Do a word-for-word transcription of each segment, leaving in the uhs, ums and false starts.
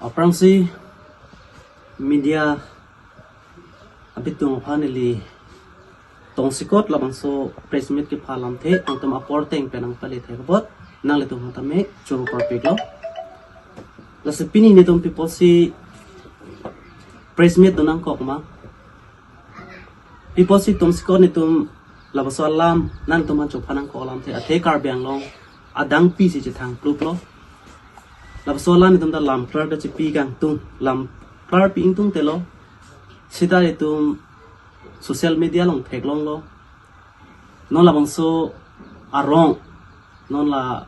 Aphrangsi media abitung aphan neli tongsekot labangso press meet kepha alamthe nangtum apor ateng pen nangpale thek apot nanglitum aphan tame choro parpiklo. Lasi pini netum pi apotsi press meet do nangkok ma? Pi apotsi tongsekot netum labangso alam nangtum aphan chopha nangkok alamthe, athe Karbi Anglong adang pisi chethang pluplo. Labangso alam netum ta lamklar kachipi kangtung, lamklar pi ingtungtelo. Seta netum social media along theklonglo. Non labangso arong, non la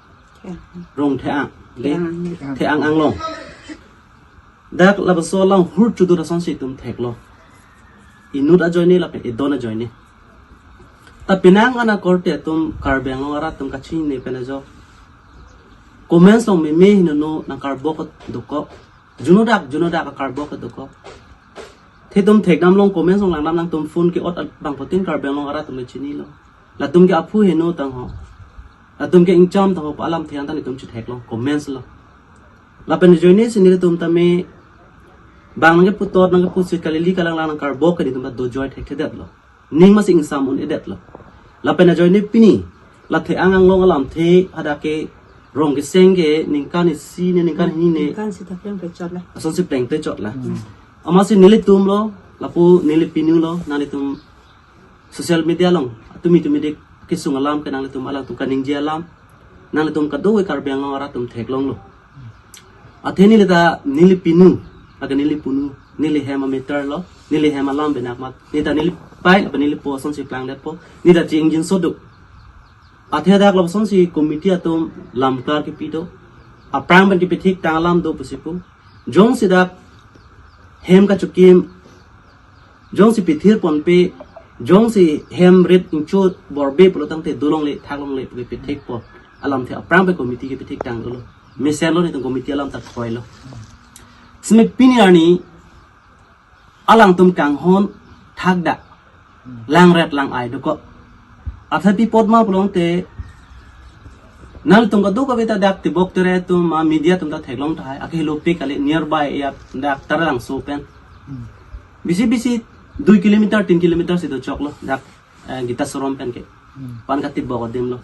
Rong Theang, de, Theang. Theang Anglong. Dak labangso alanghur chudur asonsi itum theklo. Inut ajoine lapen idon ajoine. Ta penang ana korte atum Karbi Anglong arat atum kachini pen ajo comments along meme hinono nangkarbok dokok. Junodak, junodak akarbok dokok. Athe itum thekdam along comments along langdam, nangtum phone ke-ot abangphutin Karbi Anglong arat atum chinilo. Latum ke aphu heno tangho. Latum ke ingcham tangho pu alamthe an ta netum chetheklong comments along. Lapen ajoine si nelitum tame bang nangkepu tot nangkepu si kalili kalanglang nangkarbok ke netum ta dojoi thekthedetlo. Ning masi ingsam un-edetlo. Lapen ajoine pini la Theang Anglong alamthe hadak ke rong keseng ke ningkan isi ne ningkan hini ne. Ningkan sita plengplechot la. Asonsi plengplechot la. Hmm. Amatsi nelitumlo, lapu neli pinulo, nanglitum social media along tumi tumi de kesung alam ke nanglitum alangtum kaningje alam, nanglitum kadokave Karbi Anglong arat atum theklonglo. Athe neli ta neli pinu, laga neli punu, neli hem ameter lo, neli hem alam benak mat, neli ta neli pai, lapen neli po asonsi plangdetpo, neli ta chi-ingjinso do. Athe dak labangso asonsi committee atum lamklar kepi do, aphrang pen kepithik tang alam do pusi pu. Jongsi dak hem kachokim, jongsi pithir ponpe, jongsi hem rit ingchot borbe pulo tangte dolongle thaklongle pu kepithikpo alamthe aphrang pen committee kepithik tang dolo. Mesenlo netum committee alam ta kroilo. Sime pini arni alangtum kanghon thakdak langret lang-ai dokok. Athe pi apot ma pulote nangtum kadokave ta dak tibok tere atum ma media atum ta theklong tahai, ake helopik kali nearby ya dak Taralangso pen. Hmm. Bisi bisi dui kilometer, tin kilometer si dochoklo dak, eh, Gita Ashram pen ke. Hmm. Pan katibok adimlo.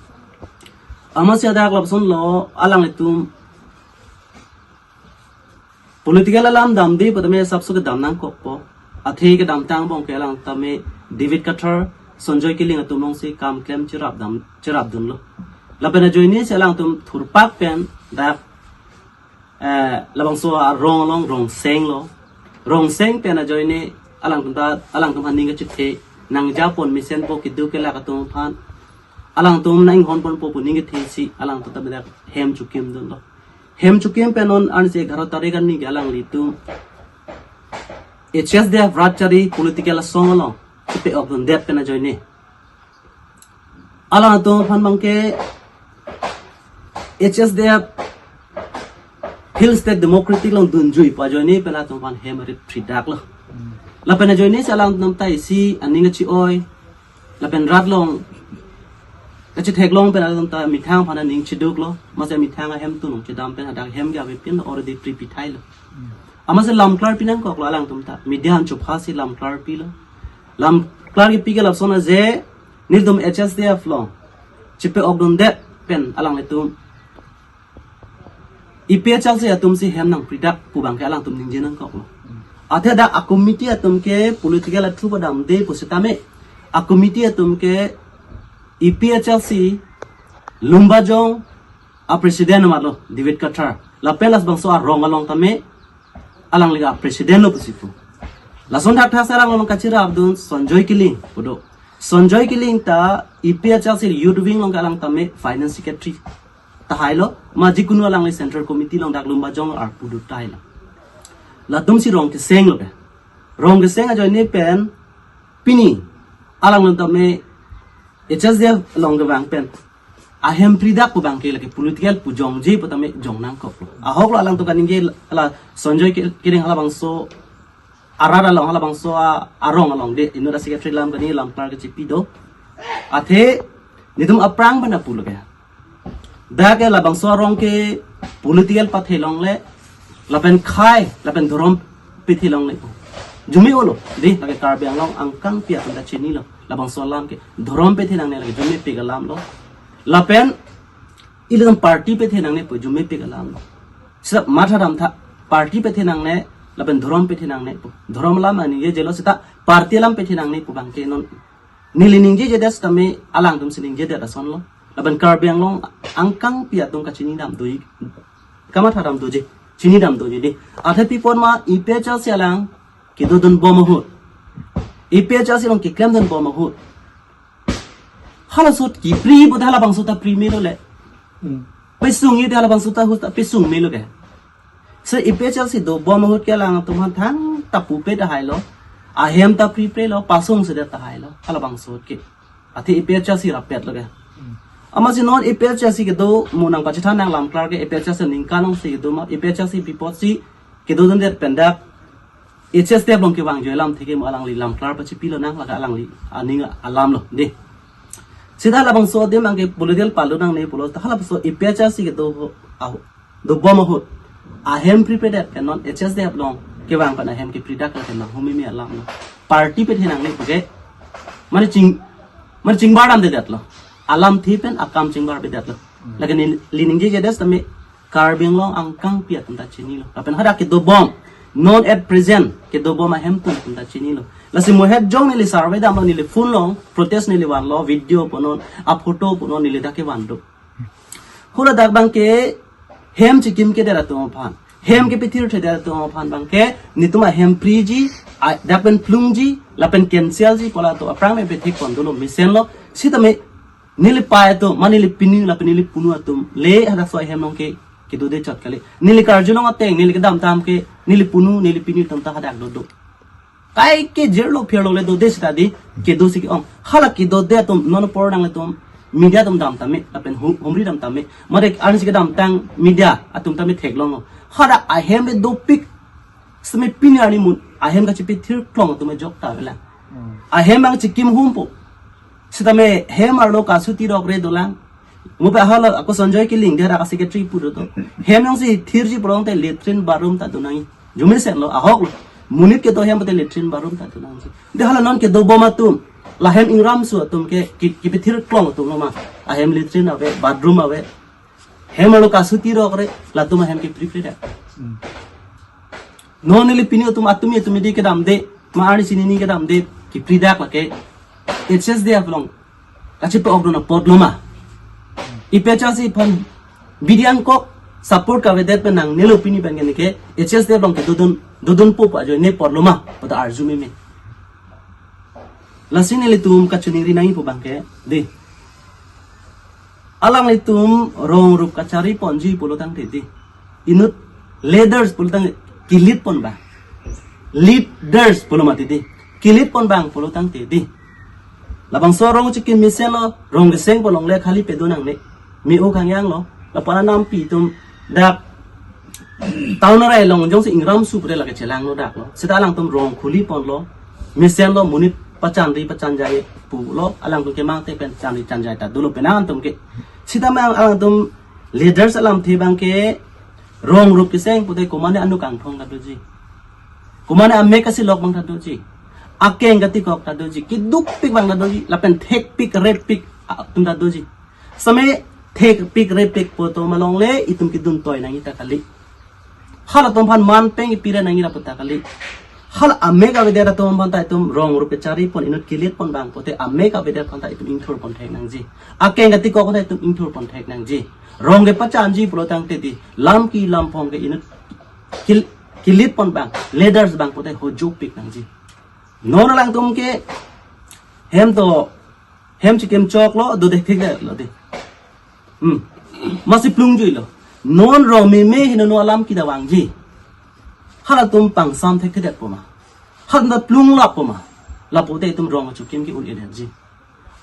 Amatsi dak labangso lo alanglitum political alam damde pu tame sabso kedam nangkokpo. Athe kedamtang abang ke alang tame David Kathar, Sanjoy Killing atum alongsi kam klem cherapdam, cherapdunlo. Lapen ajoine si alangtum thurpak pen dak, eh, labangso arong along rong senglo. Rong seng pen ajoine alangtum ta, alangtum aphan ning kachethe nangjapon mesenpo kedo kelak atum aphan. Alangtum nang-inghon ponpo pu ning kethesi alangtum ta bedak hem chokimdunlo. Hem chokim pen non ansi egharo tarik arni ke alanglitum H S D F rat chari political asong along pe-okdundet pen ajoine alangtum aphan abang ke H S D F Hill State Democratic along dunjui pu ajoine pen atum aphan hem rit phridaklo. Lapen ajoine si alangtum ta isi aning kachi-oi. Lapen rat along kachetheklong pen atum ta methang aphan aning cheduklo. Masi methang ahem tunung chedam pen hadak hem ke avepin already prepare thailo. Amatsi lamklar pi nangkoklo alangtum ta. Media an chopha si lamklar pilo. Lamklar kepi ke lason aje nelitum H S D F along chepe-okdundet pen alanglitum A P H L C atum si hem nangphridak pu abang ke alangtum ningje nangkoklo. Athe dak a-committee atum ke political athu padamde pusitame a-committee atum ke A P H L C Lumbajong a-president amatlo David Kathar. Lapen labangso arong along tame alangli a-president lo pusi pu. Lason thakthak si alangli along kacherapdun Sanjoy Killing pu do. Sanjoy Killing ta A P H L C Youth Wing along ke alang tame finance secretary tahailo, ma jikunu alangli Central Committee along dak Lumbajong arpu do tahai lang. Latum si rong keseng lo ke. Rong keseng ajoine pen pini alangli tame H S D F along kevang pen ahem phridak pu abang ke lake political pu jongje pu tame jong nangkoklo. Ahoklo alangtum kaningje la Sanjoy Ki-, Killing halabangso arat along, halabangso a-, arong along de inut a-secretary alam kani lamklar kachipi do. Athe netum aphrang pen apulo ke. Dak ke labangso arong ke political pathe longle Lapen khei, lapen dhorom pethe longle pu. Arjume-olo, dei, lake Karbi Anglong angkangpi atum ta chinilo. Labangso alam ke dhorom pethe nangne, lake arjumepik alam lo. Lapen ilitum party pethe nangne pu, arjumepik alam lo. Seta matha damtha, party pethe nangne, lapen dhorom pethe nangne pu. Dhorom alam ani ye jelo seta party alam pethe nangne pu abangke non neli ningjejedet setame alangtum si ningjejedet asonlo. Lapen Karbi Anglong angkangpi atum kachini dam doji. Kamatha dam doji. Chini dam doji, dei. Athe pi apot ma APHLC alang kedodun bom ahut, APHLC along keklemdun bom ahut, hala ahut kipri pu ta halabangso ta pri melo le. Hmm. Pesung-i ta halabangso ta ahut ta pesung melo ke. So APHLC dobom ahut ke alangtum aphan thangta pupe tahai lo. Ahem ta pripre lo, pasungsedet tahai lo. Halabangso ahut ke. Athe APHLC rapet lo ke. Hmm. Amatsi non APHLC kedo mo nangpachethan nang lamklar ke APHLC ningkan ong si kedo ma APHLC pi apotsi kedodundet pen dak HSDF along kevang joi alamthe ke mo alangli lamklar pachipilo nang lake alangli aning alam lo, dei. Seta labangso adim abangke political palu nangne pulo ta halabangso APHLC kedo ho, aho, dobom ahut ahem pripredet pen non HSDF along kevang pen ahem kepridak lake nang humimi alam lo. Party pethe nangne pu ke mane ching, mane chingbar damdedet lo. Alamthe pen akam chingbarbedet lo. Lake neli ningjejedet setame Karbi Anglong angkangpi atum ta chinilo. Lapen hadak kedobom, non at present kedobom ahemtun atum ta chinilo. Lasi mohet jong neli survey damlo, neli phone along protest neli vanlo, video punon, aphoto punon neli dak kevan do. Hula dak abangke hem chikim kedet atum aphan, hem kepithirthedet atum aphan abangke netum ahem priji, a, dak pen plungji, lapen cancelji pu la atum aphrang me pethek pon dolo mesenlo. Setame neli pei atum, ma neli pini lapen neli punu atum le hadaksi ahem along ke kedode chot kali. Neli karjulong ateng, neli kedamtang ke neli punu, neli pini atum ta hadak dodo. Kaike jirlo phirlo le dode seta dei, kedo si ke-ong. Hala kedode atum non apor nanglitum media atum dam tame, lapen hu-, humri dam tame. Mate arnisi kedamtang media atum tame theklonglo. Hadak ahem le dopik, setame pini arni mo ahem kachipithir klong atum ajok ta avelang. Hmm. Ahem abang chikim humpo. Setame hem arlo kasu tirok re dolang. Mo pe hala ako Sanjoy Killing dia dak secretary pu dodo. Hem jongsi thirji pulote latrine bathroom ta donangji. Arjumesenlo, ahok lo. Monit kedo hem pute latrine bathroom ta donangji. Dei hala non kedobom atum, la hem ingramsu atum ke ki, kepithir klong atum lo ma. Ahem latrine ave, bathroom ave. Hem arlo kasu tirok re, latum ahem kepripredet. Hmm. Non neli pini atum, atum atum dei kedamde, ma arnisi nini kedamde, kepridak lake HSDF along kachipe-ok dun apot lo ma. APHLC aphan bidi angkok support kavedet pen nangnelo pini pen ke neke HSDF along kedodun, dodunpo pu ajoine apot lo ma, pu ta arjumeme. Lasi nelitum kachiningri nangji pu abangke, dei. Alanglitum rong rup kachari ponji pulo tangte dei. Inut leaders pulo tang ke lead pon abang. Leaders pulo mati dei. Ke lead pon abang pulo tangte dei. Labangso rong chikim mesenlo, rong keseng pon longle khali pedo nangne. Me-o kangjang lo, lapu-an anampi atum dak town arai along jongsi ingramsu pute lake chelanglo dak lo. Seta alangtum rong khuli ponlo, mesenlo, monit pachanri pachanjai pulo, alangtum kemang te pen chanri chanjai ta dolo penang atum ke. Seta mang alangtum leaders alamthe abangke rong rup keseng pute komane anu kangthong ta doji. Komane amek kasilok abang ta doji. Akeng katikok ta doji. Kedukpik abang ta doji. Lapen thekpik repik atum ta doji. Setame thekpik repik pu atum alongle itum kedun toi nangji ta kali. Halatum aphan man peng ipira nangji lapu ta kali. Hala amek avedet atum aphan ta itum rong rup kachari pon inut ke lead pon abang pute amek avedet aphan ta itum ingthur pon thek nangji. Akeng katikok aphan ta itum ingthur pon thek nangji. Rong kepachanji pulo tangte dei, lam ki lam phong ke inut ke, ke lead pon abang, leaders abang pute hojopik nangji. Non alangtum ke hem to, hem chikim choklo, do dek thik lo dei. Hmm. Masi plungjuilo. Non rong meme heno no alam kita vangji. Halatum pangsam thekthedet po ma. Halatum ta plunglap po ma. Lapu te itum rong kachikim ke un-edetji.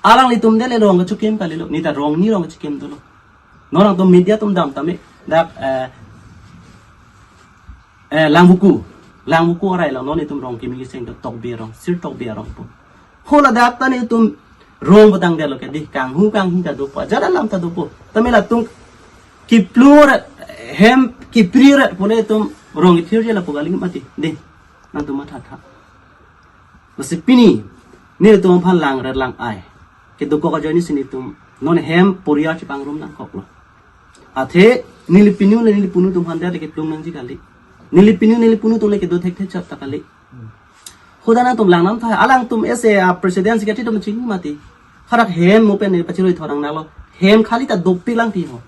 Alanglitum dei le rong kachikim kalilo. Neta rong ni rong kachikim dolo. Non alangtum media atum dam tame. Dak, eh, eh, Langvoku. Langvoku arai along non itum rong kimi keseng do Tokbi arong, Sir Tokbi arong pu. Hala dak ta netum rong petang detlo ke dei, kanghu kanghi ta dopo, ajat alam ta dopo. Tame latum kiplur hem kipri ret pule itum Rong kethir je lapu kali mati. Dei, nangtum matha tha. Lasi pini, nelitum aphan langret lang-ai. Kedokok ajoine si nelitum non hem poriar chepangrum nangkoklo. Athe, neli pinu le neli punu atum aphan det le keplung nangji kali. Neli pinu neli punu atum le kedo thekthe chot ta kali. Hadak nangtum lang nam tha, alangtum ese a president secretary atum chini mati. Hadak hem mo pen ne pachiroi thorang nalo. Hem khali ta dopik lang ti ho.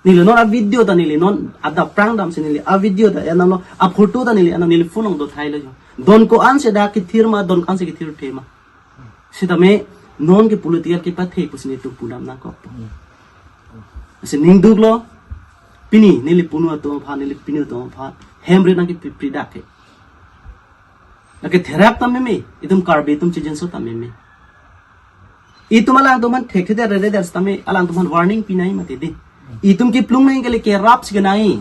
Neli non a video ta neli non adap prang damsi neli a video ta en nalo, a photo ta neli en nalo, neli phone along do thai lo jo. Don ko-an si dak kethir ma, don ko-an si kethirthe ma. Sitame non ke political kepathe pusi nelitum pudam nangkok. Lasi ning duklo, pini neli punu atum aphan, neli pinu atum aphan hem rit nangkepri dak ke. Lake therak ta meme, itum Karbi atum chijinso ta meme. Itum alangtum aphan thekthe rere der sitame alangtum aphan warning pinai mati dei. Itum keplung nang kali, kerap si kenai.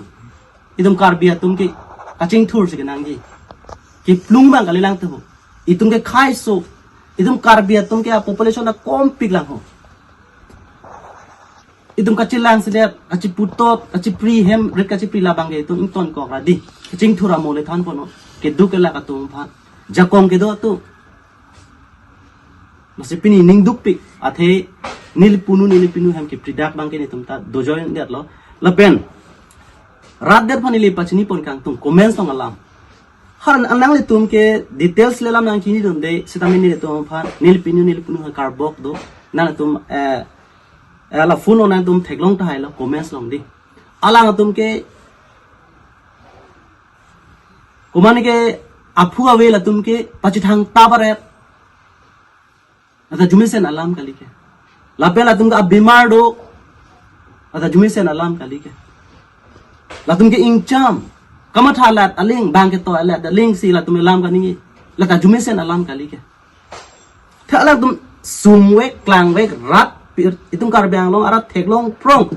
Itum Karbi atum ke kachingthur si kenangji. Keplung abang kali lang tu. Itum ke khaiso. Itum Karbi atum ke a population na kompik lang ho. Itum kachelang sedet, kacheputot, kachepri hem rit, kachepri labang ke itum ingtonkok ra dei. Kachingthur amo le than pono. Keduk kelak atum aphan. Jakong kedo atum. Lasi pini ning dukpik. Athe neli punu neli pinu hem kepri dak abang ke nelitum ta dojoi detlo. Lapen rat det aphan neli pachini pon kangtung comments along alam. Har nanglitum ke details le alam nangchinidunde, sitame nelitum aphan, neli pinu neli punu aphan karbok do. Nanglitum, eh, eh, la phone along nangtum theklong tahai lo, comments along dei. Alangtum ke, komat ke aphu ave latum ke pachethang ta paret. Lata arjumesen alam kali ke. Lapen latum ke abimar do. Lata arjumesen alam kali ke. Latum ke ingcham. Kamatha alat aling, bang ketoi alat aling si latum alam kaningje. Lata arjumesen alam kali ke. Tha alangtum sumvek, klangvek, rat, pir, itum Karbi Anglong arat theklong prong.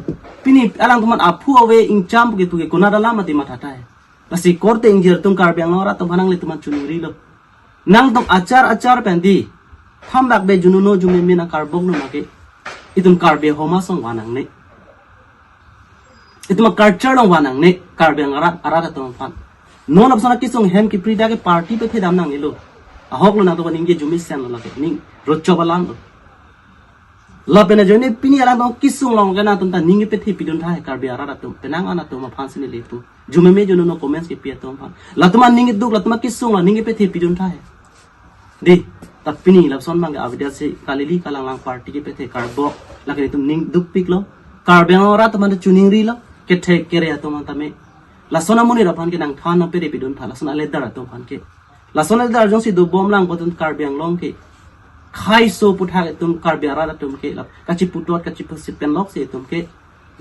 Pini alangtum aphan aphu ave ingcham puke puke konat alam mati matha tahai. Lasi korte ingjir atum Karbi Anglong arat atum aphan nanglitum aphan chiningrilo. Nangtum achar achar pen dei. Thambak be jununo jumeme nangkarbok no make. Itum Karbi ahoma song vanangne. Itum a culture along vanangne. Karbi Anglong arat, arat atum aphan. Non apsana kesung hem kepri dak ke party pethe dam nangnelo. Ahok lo nangtum ningje arjumesen lo lake. Ning rochop alam lo. Lapen ajoine pini alangtum kesung along ke nangtum ta ning kepethe pidun tahai Karbi arat atum. Penang an atum aphan si nelitum. Jumeme jununo comments kepi atum aphan. Latum aning keduk, latum akesung la ning kepethe pidun tahai. Dei, ta pini lapuson abang ke avedetsi kalili kalanglang party kepethe karbok. Lake nelitum ning dukpiklo. Karbi Anglong arat atum aphan chiningrilo. Kethe kere atum aphan tame. Lason amonit aphan ke nangthan nangpere pidun tha. Lason aleader atum aphan ke. Lason aleader jongsi dobom lang pu atum Karbi Anglong ke. Khaiso aputhak itum Karbi arat atum ke. Lap, kacheputot kachepusip pen lok si itum ke.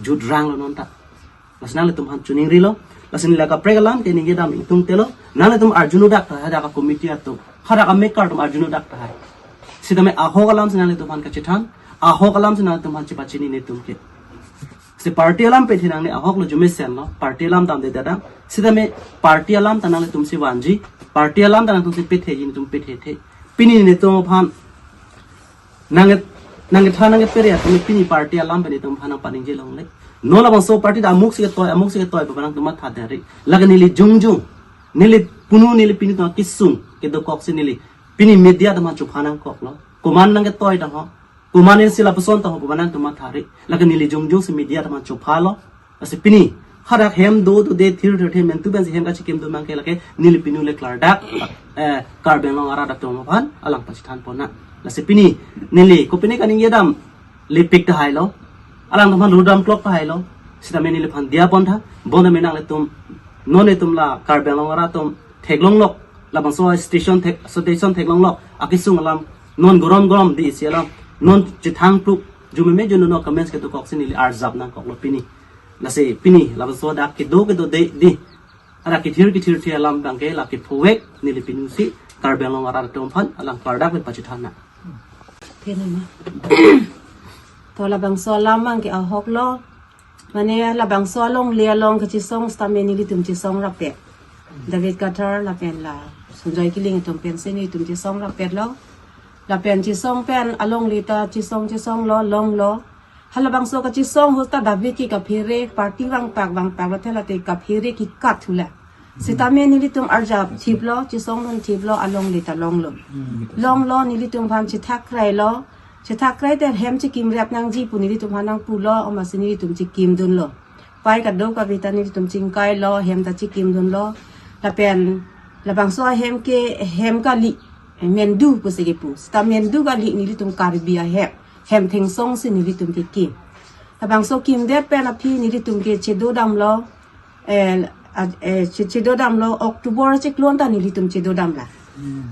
Judranglo non ta. Lasi nanglitum aphan chiningrilo. Lasi neli la kaprek alam ke ningje dam ingtungtelo. Nanglitum arjuno dak tahai hadak a committee atum. Hadak a maker atum arjuno dak tahai. Sitame ahok alam si nanglitum aphan kachethan. Ahok alam si nanglitum aphan chepachini nelitum ke. Si party alam pethe nangne, ahok lo arjumesen lo. Party alam damde dadang. Sitame party alam ta nanglitum si vanji. Party alam ta nangtum si petheji, nelitum pethethe. Pini nelitum aphan nang, nangkethan nangkepere atum pini party alam pen itum aphan nangpaningje longle. Non labangso party ta amuk si ketoi, amuk si ketoi pu nangtum matha deri. Lake neli jongjong. Neli punu neli pinu atum akesung kedokok si neli. Pini media atum aphan chopha nangkoklo. Komat nangketoi ta ho. Komat si lapuson ta ho pu nangtum matha ri. Lake neli jongjong si media atum aphan chophalo. Lasi pini, hadak hem do do de thirthe mentu pen si hem kachekim do abang ke lake neli pinu le klardak, eh, Karbi Anglong arat atum aphan alang pachethan ponnang. Lasi pini, neli kopine kaningje dam lepik tahai lo. Alangtum aphan rudam klok tahai lo. Sitame neliphan diya pon tha, bonta me nanglitum, non itum la Karbi Anglong arat atum theklong lok, labangso station thek, station theklong lok, akesung alam, non gorom gorom dei isi alam, non chethang pluk, jumeme jununo comments kedokok si neli arjap nangkoklo pini. Lasi pini, labangso dak kedo kedo dei, dei. Ada kethir kethirthe alam abang ke la kephovek, neli pinu si, Karbi Anglong arat atum aphan, alang klardak le pachethan nang. Thenema. To labangso alam abang ke ahok lo. Mane labangso alongle along kachesong sitame nelitum chesong rapet. David Kathar lapen la Sunjoy Killing atum pensi nelitum chesong rapetlo. Lapen chesong pen alongle ta chesong chesonglo, longlo. Halabangso kachesong ahut ta David ke kaphere, party vangpak vangpak lo, thela te kaphere kekat thulo. Sitame nelitum arjap thiplo, chesongdun thiplo, alongle ta longlo. Longlo, nelitum aphan chethak krailo. Chethak krai te hem chekim rep nangji pu nelitum aphan nangpulo, amatsi nelitum chekimdunlo. Pai kadokave ta nelitum chingkailo, hem ta chekimdunlo. Lapen labangso ahem ke hem kali, mendu pusi kepu. Seta mendu kali, nelitum Karbi ahem, hem thengsong si nelitum kekim. Labangso kimdet pen aphi nelitum ke chedodamlo. Eh, a- eh, che- chedodamlo, October chiklo an ta nelitum chedodamlo.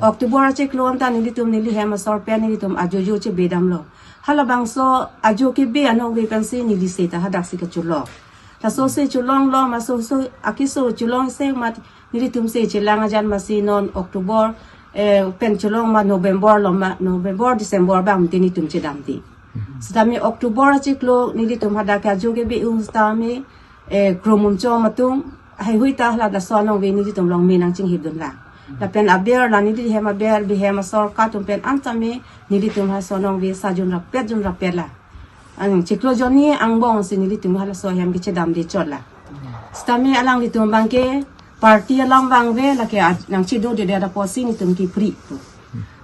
October chiklo an ta nelitum, neli hem asor pen nelitum ajojo chebedamlo. Halabangso ajo kebe anong ve pensi neli seta hadaksi kacholong. Laso si cholonglo, maso so akeso cholong si mat nelitum si chelang ajan, amatsi non October, eh, pen cholong ma November lo ma, November, December abang te nelitum chedamde. Sitame October chiklo nelitum hadak ke ajo kebe-un sitame, eh, Kro Mumchom atum, haihui ta hala laso anong ve nelitum along me nangchinghipdunlo. Lapen aber la neli hem aber, bihem asor ka atum pen an tame nelitum halaso anong ve sajun rapet jun rapet lo. An chiklo jonni angbong si nelitum halaso hem kechedamde chotlo. Sitame alanglitum abangke party alam vangve, lake a- nangchedodedet apotsi nelitum kepri pu.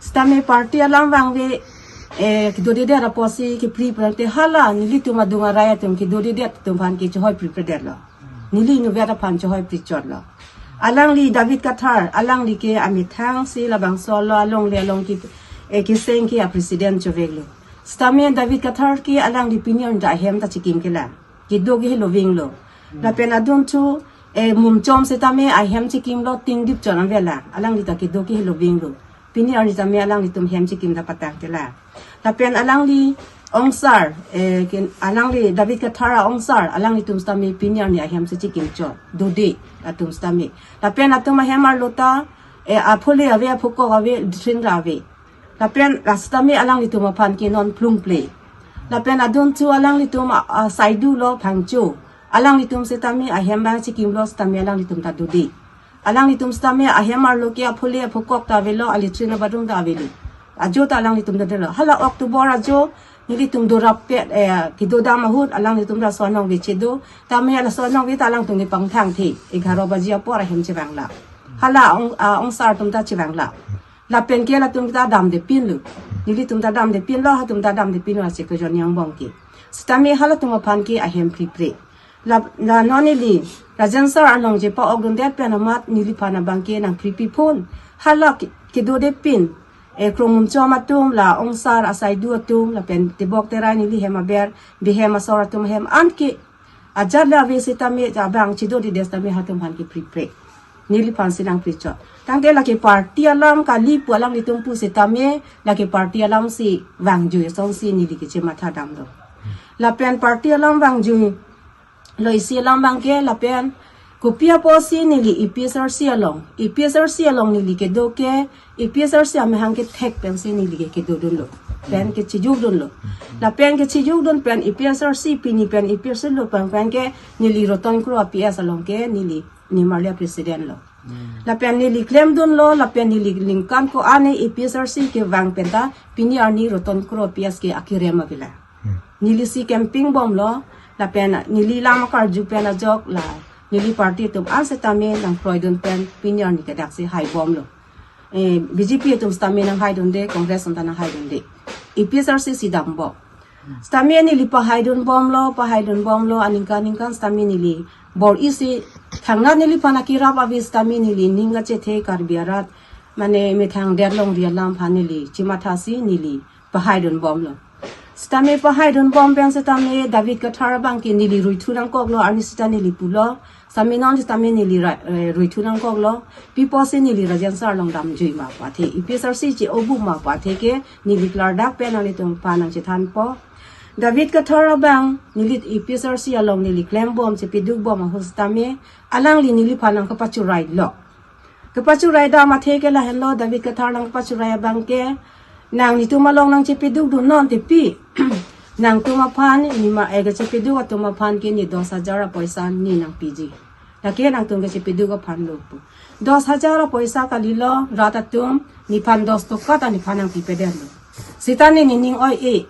Sitame party alam vangve, eh, kedodedet apotsi kepri pu, te hala nelitum adung arai atum kedodedet atum aphan ke chohoipripredetlo. Neli inutvet aphan chohoipri chotlo. Alangli David Kathar, alangli ke amethang si labangso lo alongle along ke, eh, keseng ke a president choveklo. Sitame David Kathar ke alangli pini an ta ahem ta chekim kelang. Kedo ke helo vinglo. Lapen adunthu, eh, Mumchom sitame ahem chekimlo, tingdip chon an vela. Alangli ta kedo ke helo vinglo. Pini arni tame alanglitum hem chekim ta patang tela. Lapen alangli ongsar, eh, kin- alangli David Kathar a-ongsar, alanglitum sitame pini arni ahem si chekim chot. Dode atum sitame. Lapen atum ahem arlo ta, eh, aphule ave, aphukok ave, latrine ra ave. Lapen la sitame alanglitum aphan ke non plungple. Lapen adunthu alanglitum a- asaidu lo Phangcho. Alanglitum sitame ahem abang chekimlo sitame alanglitum ta dode. Alanglitum sitame ahem arlo ke aphule aphukok ta avelo, alatrine abathroom ta avelo. Ajo ta alanglitum ta dolo. Hala October ajo nelitum dorapet, eh, kedodam ahut alanglitum laso anong ve chedo. Tame laso anong ve ta alangtum ke pangthangthe. Egharo baji apor ahem chevanglo. Hala ong, ah, ongsar atum ta chevanglo. Lapen ke latum ta damdepinlo. Nelitum ta damdepinlo, hatum ta damdepinlo, achiklo jonni angbong ke. Sitame halatum aphan ke ahem pripre. La, la non neli Rajen sir along chepa-okdundet pen amat neliphan abangke nangpripi phun. Hala ke- kedodepin, eh, Kro Mumchom atum, la ongsar asaidu atum, lapen tebok terai neli hem aber, bihem asor atum ahem an ke ajat le ave sitame, abang chedodedet sitame hatum aphan ke pripre. Neliphan si nangprichot. Tangte lake party alam kali pu alanglitum pu sitame, lake party alam si vangjui asonsi neli ke chematha damlo. Lapen party alam vangjui lo isi alam abangke, lapen kopi apotsi neli A P H L C along, A P H L C along neli kedo ke, A P H L C amahang kethek pensi neli ke kedodunlo. Pen kechejukdunlo. Lapen kechejukdun pen A P H L C pini pen A P H L C lo pen pen ke neli Roton Kro a P S along ke neli nimarli president lo. Lapen neli klemdunlo, lapen neli ningkan ko-an A P H L C kevang penta pini arni Roton Kro a P S ke akirem avela. Neli si campaign bomlo, lapen neli lam akarju pen ajok la neli party atum an sitame nangkroidun pen pini arni ke daksi haibomlo. Eh, B J P atum sitame nanghaidunde, Congress atum ta nanghaidunde. A P H L C si dambom. Sitame neli pahaidunbomlo, pahaidunbomlo, aningkan ningkan sitame neli bor-isi thangnat neliphan akirap ave sitame neli ning kachethe Karbi arat, mane methang derlong ri alam aphan neli chemathasi neli pahaidunbomlo. Sitame pahaidunbom pen sitame David Kathar abangke neli ruithu nangkoklo, arni sita neli pulo. Sitame non sitame neli ra- eh, ruithu nangkoklo. Pi apotsi neli Rajen sir along damjui ma pu athe, A P H L C che-obu ma pu athe ke neli klardak pen nanglitum aphan nangchethanpo. David Kathar abang neli A P H L C along neli klembom, chepedukbom ahut sitame alangli neliphan nangkepachurailo. Kepachurai dam athe ke lahenlo, David Kathar nangkepachurai abangke, nang netum along nangchepedukdunnon te pi. Nangtum aphan nima, eh, kachepeduk atum aphan ke ne dos hajar apoisa ne nangpiji. Lake nangtum kachepeduk aphan lo pu. Dos hajar apoisa kalilo, rat atum, nephan dos toka ta nephan nangpipedetlo. Sita neli ning oi-e,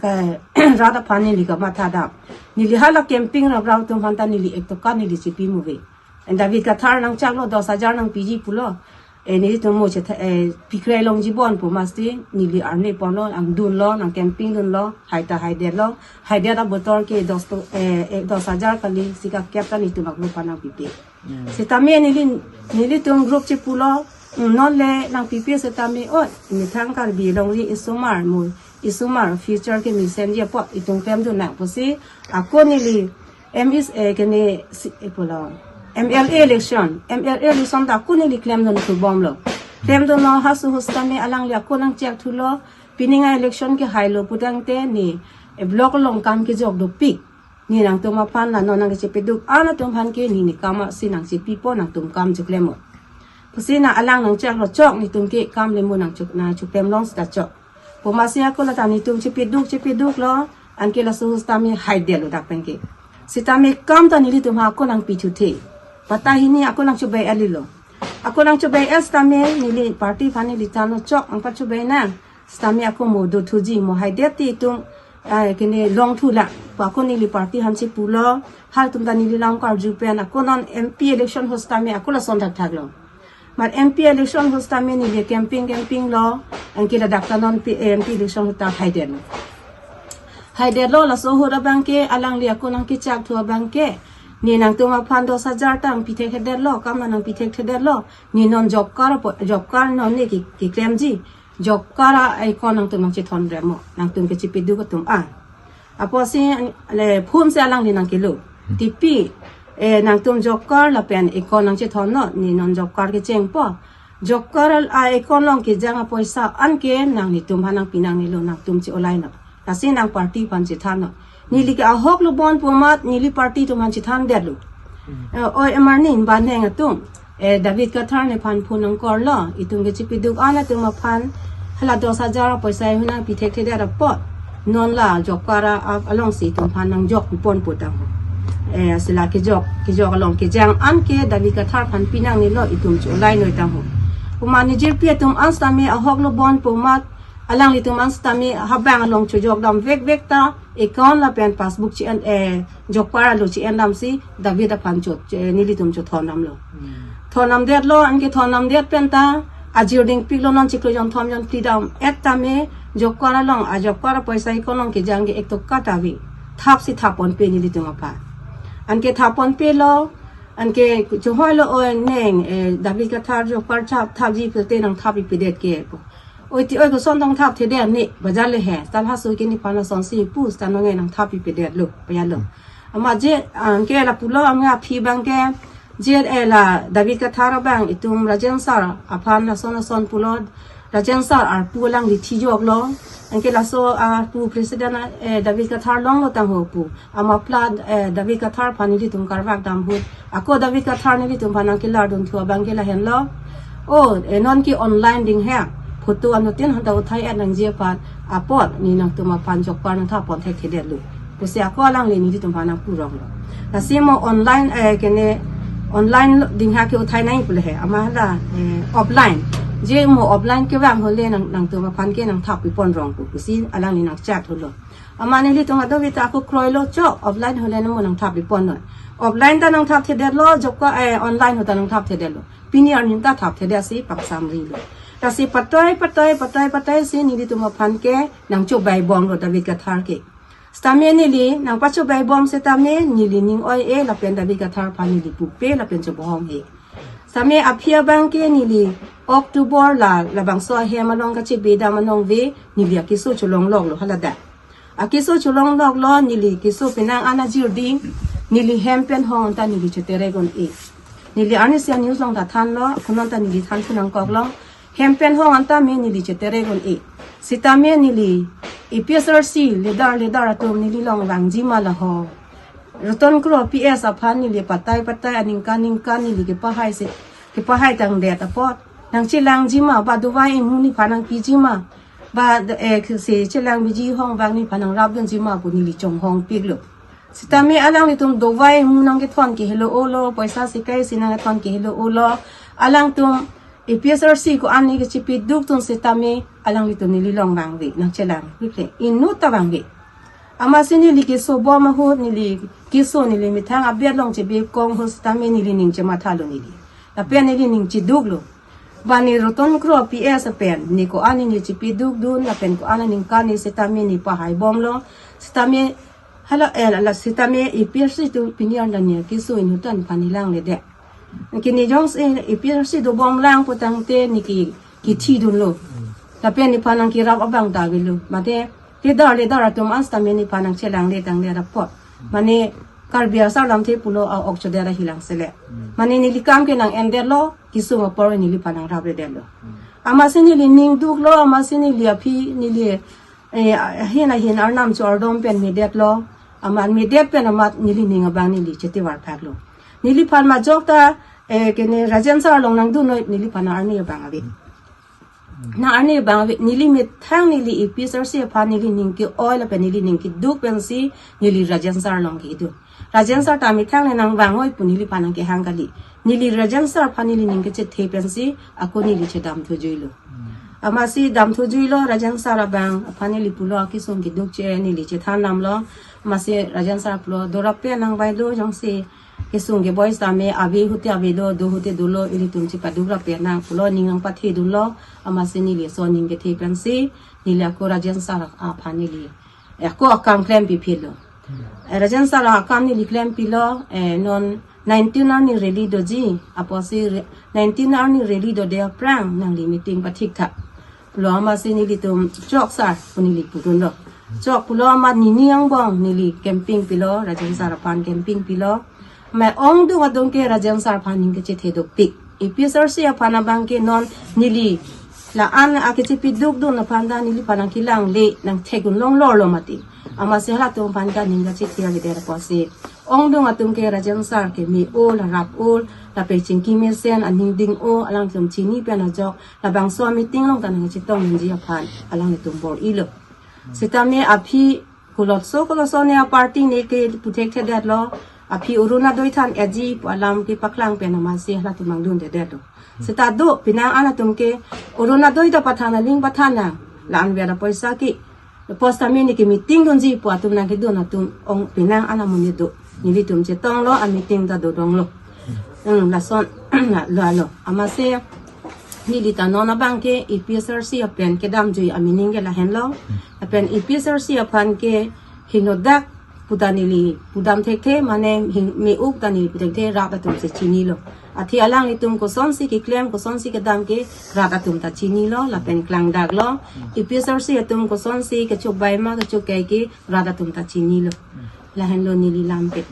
ka, rat aphan neli kamatha dam. Neli hala campaign raprap atum aphan ta neli ek toka neli chepi muve. David Kathar nangchaklo, dos hajar nangpiji pulo. Eh, nelitum mo chetha, eh, pikre longji bon pu masti, neli arni ponlo, nangdunlo, nang camping dunlo, hai ta haidetlo, haidet abotor ke dos to, eh, eh, dos hajar kali, sika kep ta nelitum a-group aphan nangpipe. Setame neli, nelitum group chepulo, mm, non le nangpipe setame, o, methang Karbi Longri isomar mo, isomar future ke mesenji apot itum klemdun nang pusi, ako neli, M S, eh, kene si, eh, pulo, M L A election, M L A election ta ako neli klemdun thubomlo. Klemdunlo, ha suhu setame alangli ako nangchek thulo, pining a-election ke hailo putangte ne, eh, block along kam kejok dopik. Ne nangtum aphan la non nangkechepeduk an atum aphan ke ne ne kam si nangchepipo, nangtum kam cheklem mo. Pusi na alang nangcheklo, chok netum ke kam le mo nangchuk, nangchuklemlong seta chok. Pu masi ako la ta netum chepeduk, chepeduklo, anke la suhu setame haidetlo dak pen ke. Setame kam ta nelitum ha ako nangpi thuthe. Patta hini ako nangchobei-etlo. Ako nangchobei-et setame neli party aphan neli thanlo, chok nangpachobei nang. Setame ako mo dothuji, mo haidet te itum, ah, kene longthu la. Pu ako neli party aphan chepulo, halatum ta neli lam karju pen, ako non M P election ho setame ako lason thakthaklo. Mat M P election ho setame neli camping, campinglo, anke ladak ta non P-, M P election ho ta haidetlo. Haidetlo, laso ahut abang ke alangli ako nangkechak thu abang ke, ne nangtum aphan dos hajar ta nangpi thekthedetlo, kam nangpi thekthedetlo, ne non job card apo, job card non ne ke, keklemji, job card a-account nangtum nangchethon rem mo, nangtum kechepeduk atum a. Apotsi le phone si alangli nangkelo. Tipi, eh, nangtum job card lapen account nangchethon non, ne non job card kechengpo. Job card a-account along kejang apoisa anke nang netum aphan nangpi nangnelo, nangtum che-olai non. Lasi nang party aphan chethan non. Neli ke ahoklo bon pu amat neli party atum aphan chethandetlo. Eh, oi, emarni baneng atum. Eh, David Kathar nephan phone nangkorlo, itum kechepeduk an atum aphan, hala dos hajar apoisa ihu nangpi thekthedet apot, non la job card a-, alongsi itum aphan nangjok pipon pu tangho. Eh, si la kejok, kejok along kejang anke David Kathar aphan pi nangnelo, itum che-olai noi tangho. Pu ma ne jirpi atum an setame ahoklo bon pu amat, alanglitum an setame habang along chojok dam vekvek ta, account lapen passbook che-en, eh, job card alo che-en damsi David aphan chot, eh, nelitum chothon damlo. Thon damdetlo, anke thon damdet pen ta ajir dingpiklo, non chiklo jonthom jonphli dam-et tame job card along, a job card apoisa account along kejang ke ek toka ta ave. Thapsi thapponpe nelitum aphan. Anke thapponpelo, anke chohoilo, o neng, eh, David Kathar job card thap, thapji pulote nangthap-ipedet ke pu. Oi ti oi, koson nangthapthedet ne, bajar le he. Tal haso ke nephan lasonsi pu, seta non nge nangthap-ipedetlo, payalo. Amat je, anke lapulo, anke aphi abang ke, je, eh, la David Kathar abang, itum Rajen sir aphan lason lason pulo, Rajen sir arpu alangli thijoklo. Anke laso arpu president, eh, David Kathar longlo tangho pu. Amapla, eh, David Kathar aphan nelitum karvak dam ahut. Ako David Kathar nelitum aphan nangkelar dun thu abang ke lahenlo. O, eh, non ke online ding he. Photo anuttin han ta uthai-et nangji aphan apot ne nangtum aphan job card nangthappon thekthedetlo. Pusi ako alangli nelitum aphan nangpuronglo. Lasi mo online, eh, kene online ding ha ke uthai nai pule he. Amat la, eh, offline. Je mo offline kevang ahut le nang, nangtum aphan ke nangthap-iponrong pu. Pusi alangli nangchat thulo. Amat nelitum ado vita ako kroilo, chok, offline ahut le mo nangthap-ipon noi. Offline ta nangthapthedetlo, job card, eh, online ahut ta nangthapthedetlo. Pini arni ta thapthedetsi paksamrilo. Lasi patoi, patoi, patoi, patoi si nelitum aphan ke nangchobeibomlo David Kathar ke. Setame neli nangpachobeibom setame neli ning oi-e lapen David Kathar aphan neli pupe lapen chobohong-e. Setame aphi abang ke neli October la, labangso ahem along kachebedam anong ave, neli akeso cholongloklo haladak. Akeso cholongloklo, neli keso penang an ajir ding, neli hem pen hong anta neli cheterek un-e. Neli arnisi a-news along ta thanlo, konon ta neli than thu nangkoklo. Hem pen hong anta me neli cheterek un-e. Setame neli A P H L C leader leader atum neli along vangjima laho. Ratan Kro P S aphan neli patoi patoi aningkan ningkan neli kepahai si, kepahai tangdet apot. Nangchelangjima, ba dovai imu nephan nangpijima. Ba, eh, si chelang biji hong bang nephan nangrapdunjima pu neli chonghongpiklo. Setame alanglitum dovai imu nangkethon ke helo-olo, poisa sekai si nangkethon ke helo-olo. Alangtum A P H L C ko-an ne kechepeduk tun setame alanglitum neli along vangve, nangchelang. Bikle, inut ta vangve. Amatsi neli keso bom ahut neli keso neli methang abet along chebekong ahut sitame neli ning chematha lo neli. Lapen neli ning cheduk lo. Bani Roton Kro P S apen ne ko-an ne chepeduk dun lapen ko-an aningkan ne sitame ne pahai bom lo. Sitame hala eh la sitame A P S C atum pini arni keso inuttan aphan neli langledet. Kini jongsi A P S C do bom lang putangte ne ke kethi dun lo. Lapen nephan nangkerap abang ta avelo. Mate ledar ledar atum an sitame nephan nangchelang le tang le rapot. Mane Karbi asar lamthe pulo a-ok chodet ahilang sele. Mane neli kam ke nang-endet lo, kesung apor neliphan nangrapledet lo. Amatsi neli ning duk lo, amatsi neli aphi neli eh, ahin ahin arnam cho-ardom pen medet lo, amat medet pen amat neli ning abang neli chetivar phak lo. Neliphan majok ta eh, kene Rajen sir along nangdun noi, neliphan arni abang ave. Na arni abang ave, neli methang neli A P S C aphan neli ning ke-oi lapen neli ning keduk pensi neli Rajen sir along kedun. Rajen sir ta methang ne nangvang oi pu neliphan nangkehang kali. Neli Rajen sir aphan neli ning kechethe pensi ako neli chedam thujui lo. Amatsi dam thujui lo Rajen sir abang aphan neli pulo kesung keduk che neli chethan nam lo. Amatsi Rajen sir pulo dorap pen nangvai do jongsi kesung keboi sitame ave ahut te ave do, do ahut te dolo, ilitum chepaduk rap pen nang pulo ning nangpathe dun lo. Amatsi neli so ning kethe pensi neli ako Rajen sir aphan neli eh, ako akam klempi phit lo. Eh, Rajen sir akam neli klempi lo, eh, non nineteen arni rally doji, apotsi re- nineteen arni rally dodet aphrang nangli meeting pathik tha. Lo amatsi nelitum chok sir pu neli pudun lo. Chok pulo amat nini angbong neli campaign pilo, Rajen sir aphan campaign pilo. Mai ongdung atum ke Rajen sir aphan ning kechethe dopik. A P S C aphan abang ke non neli la-an akechepeduk dun aphan ta neliphan nangkelang le nangthek un longlor lo mati. Amatsi halatum aphan ta ning kachethe avedet apotsi ongdung atum ke Rajen sir ke me-o, la rap-o, lapen chingki mesen, aning ding-o, alangtum chini pen ajok labangso meeting along ta nangchetong nangji aphan alanglitum bor-ilo. Sitame aphi kolotso kolotso ne aparty ne ke puthekthedet lo, aphi Orunodoi than-etji pu alam kepaklang pen amatsi halatum nangdundedet lo. Seta do penang an atum ke Orunodoi ta pathan, aling pathan nang, la-an vet apoisa ke post amin ke meeting dunji pu atum nangkedun atum ong penang an amonit do. Nelitum chetong lo, a meeting ta dodong lo. Hmm, lason lo alo. Amatsi neli ta non abang ke A P S C apen kedamjui ameaning ke lahenlo. Apen A P S C aphan ke hingno dak pu ta neli pudam thekthe, mane hing me-o pu ta neli pu thekthe, rat atum si chinilo. Athe alanglitum kosonsi keklem, kosonsi kedam ke rat atum ta chinilo lapen klangdak lo. A P S C atum kosonsi kechok bai ma kechok kai ke rat atum ta chinilo. Lahenlo neli lam ke.